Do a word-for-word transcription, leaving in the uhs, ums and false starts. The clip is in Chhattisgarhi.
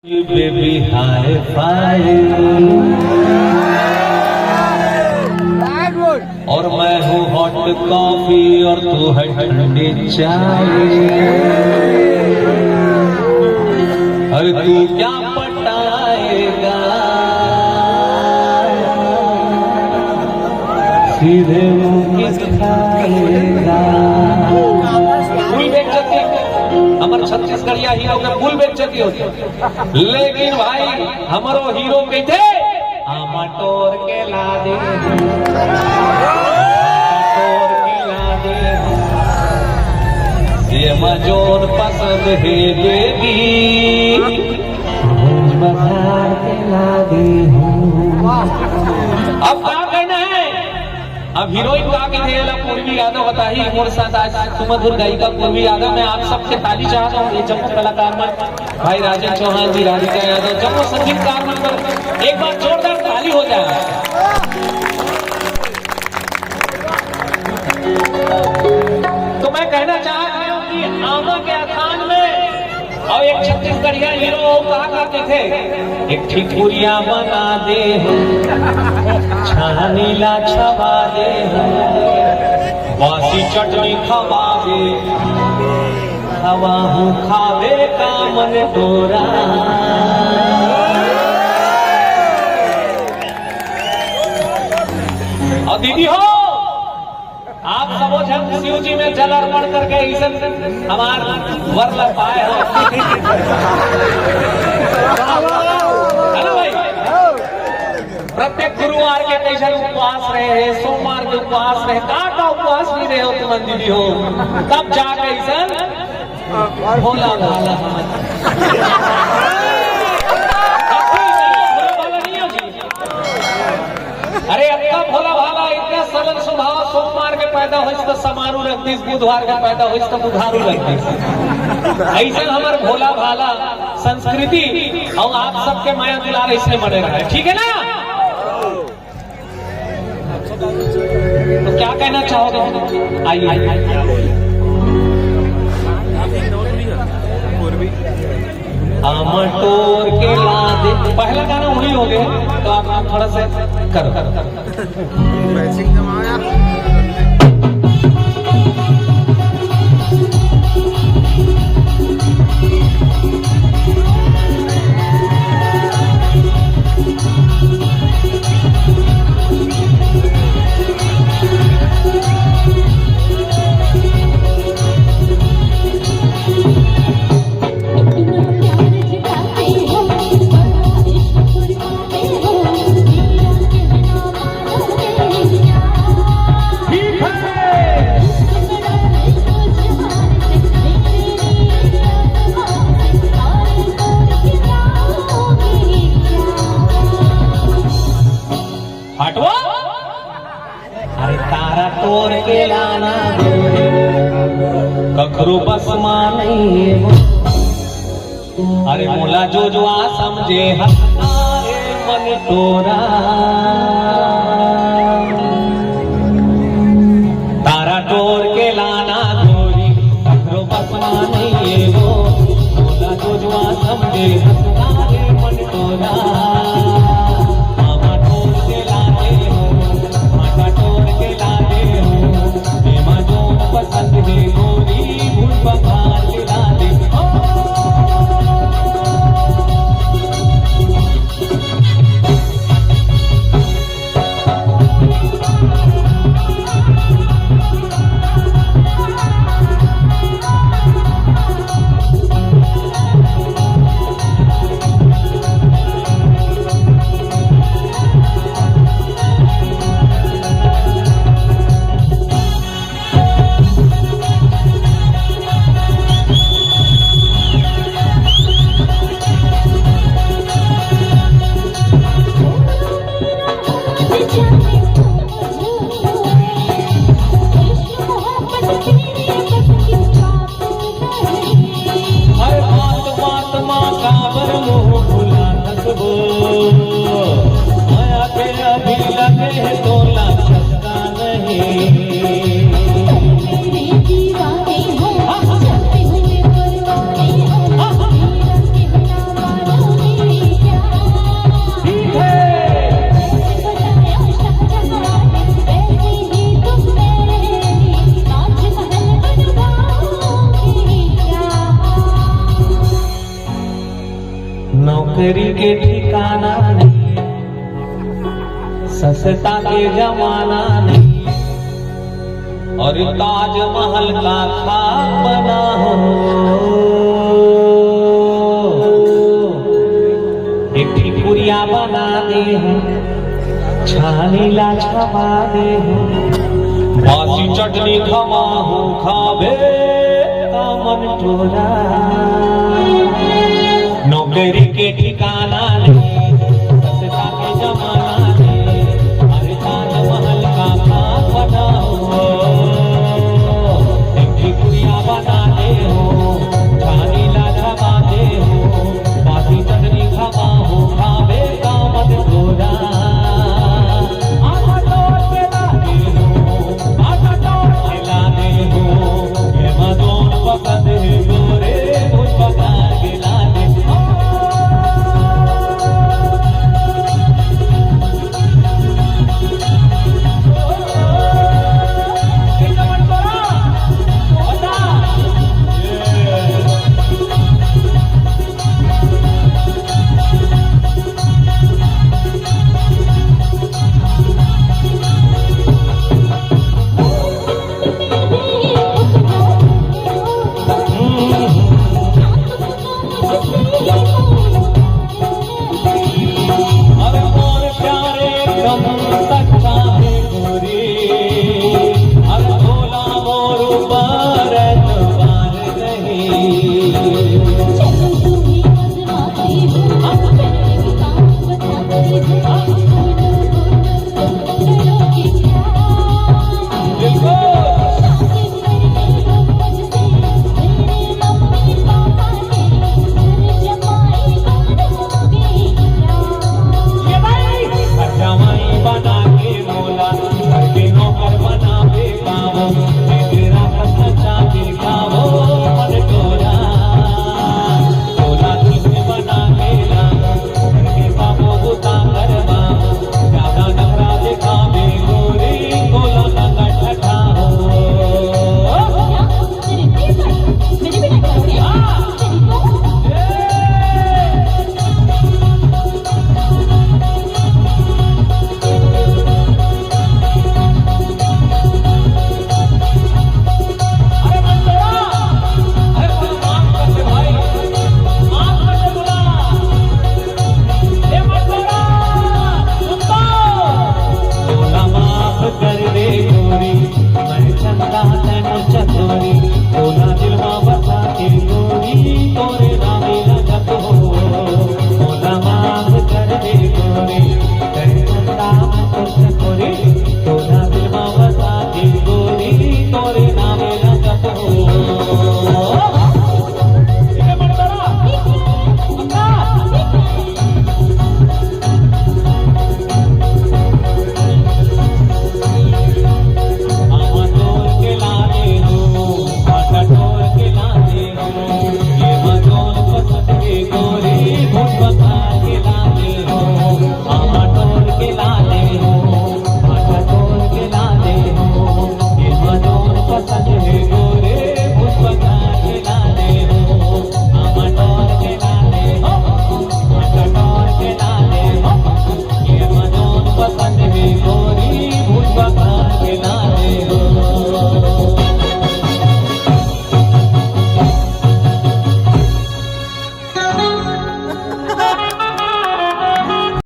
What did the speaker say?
बेबी हाय फाय। और मैं हूँ हॉट कॉफी और तू है ठंडी चाय। अरे तू क्या पटाएगा, सीधे मुंह किस खाएगा। फुल बेइज्जती, हमर छत्तीसगढ़िया हीरो के फुल बेइज्जती होथे। लेकिन भाई, हमरो हीरो कहिथे, "आमा टोर के ला दे, आमा टोर के ला दे, ये मा जोन पसंद हे बेबी, भूंज बघार के ला दे।" अब का कहना है? अब हीरोइन का कहिथे, एला पूर्वी यादव बताही। मोर साथ आज सुमधुर गायिका पूर्वी यादव, मैं आप सबके ताली चाहत हूँ, ये जम्मो कलाकार मन, भाई राजेश चौहान जी, राधिका यादव, जम्मो संगीतकार मन पर एक बार जोरदार ताली हो जाए। तो मैं कहना चाहत हूँ कि आमा के अखान में अउ एक छत्तीसगढ़िया हीरो अउ का का कहिथे, "एक ठी पुरिया बना दे हो, छानी ला छवा दे हो, बासी चटनी खवा दे, खवा हूँ खावे का मन टोरा।" अउ दीदी हो, आप सबो झन शिव जी में जल अर्पण करके अइसन हमार वर ल पाए हो। है ना भाई? प्रत्येक गुरुवार के कइसन उपवास रहे हे, सोमवार के उपवास रहे, का का उपवास नइ रहे हो तुमन दीदी हो, तब जाके अइसन भोला भाला हमन। भोला भाला नइ हो जी। अरे, अतका भोला भाला, इतना सरल स्वभाव, सोमवार के पैदा होइस त समारू रख दिस, बुधवार के पैदा होइस त बुधारू रख दिस। अइसन हमर भोला भाला संस्कृति अउ आप सबके मया दुलार अइसने बने रहे, ठीक है ना? तो क्या कहना चाहोगे? आइए, आइए। आमा टोर के ला दे। पहला गाना वही हो गया, तो आप थोड़ा सा करो। मैचिंग जमाओ यार। हटवा। अरे तारा टोर के लाना गोरी, कखरो बस मा नइ हे वो। अरे मोला जो जुआ समझे हस, अरे मन टोरा। तारा टोर के लाना गोरी, कखरो बस मा नइ हे वो। मोला जो जुआ समझे हस, अरे मन टोरा। आमा टोर के ला दे हो, भाटा टोर के ला दे हो, एमा जोन पसंद हे गोरी, भूंज बघार के ला दे हो। सस्ता के जमाना नहीं। और ताजमहल का खाब बना हो, एक ठिकुरिया बना दे हो, छानी ला छमा दे हो, बासी चटनी खमा हो, खाबे का मन टोरा। नौकरी के ठिकाना नहीं,